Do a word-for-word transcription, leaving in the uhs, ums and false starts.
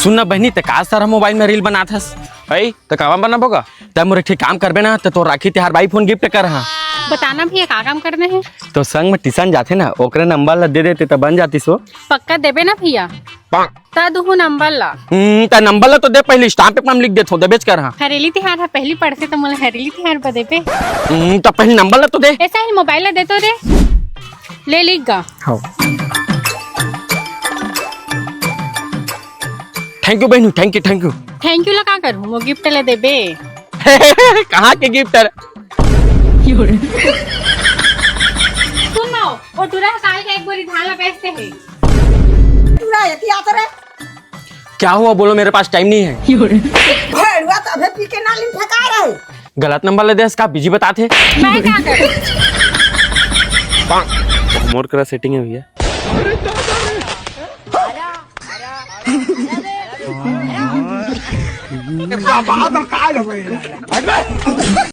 सुन ना बहिनी, ते का सारा मोबाइल में रील बनात हस? भाई, त कामा बनाबो गा? त मोर एक ठे काम करबे ना, त तोर राखी तिहार बर iPhone gift करहूं। बताना भैया, का काम करना हे? तो संग में ट्यूशन जाथे ना, ओकरे नंबर ला दे देते त बन जातिस ओ। पक्का देबे ना भैया? त दुहूं नंबर ला। हम्म, त नंबर ला तो दे, पहली स्टाम्प पेपर में लिख देथों, देबेच करहूं। हरेली तिहार ह पहली पड़थे, त मोला हरेली तिहार बर देबे। हम्म, त पहली नंबर ला तो दे। ए साहिल, मोबाइल ला दे तो रे। ले, लिख गा। हाँ। Thank you बहिनी, thank you, thank you। Thank you ला का करहूं, वो gift ला देबे। कहाँ के gift? सुन ना, वो टुरा ह साल के एक बोरी धान ला बेचथे। टुरा एती आत रे। क्या हुआ, बोलो, मेरे पास टाइम नहीं है। भड़ुआ त अभी पी के नाली में फेंका रहे। गलत नंबर ला देस का, busy बताथे। मैं का करूं? मोर करा setting है भैया।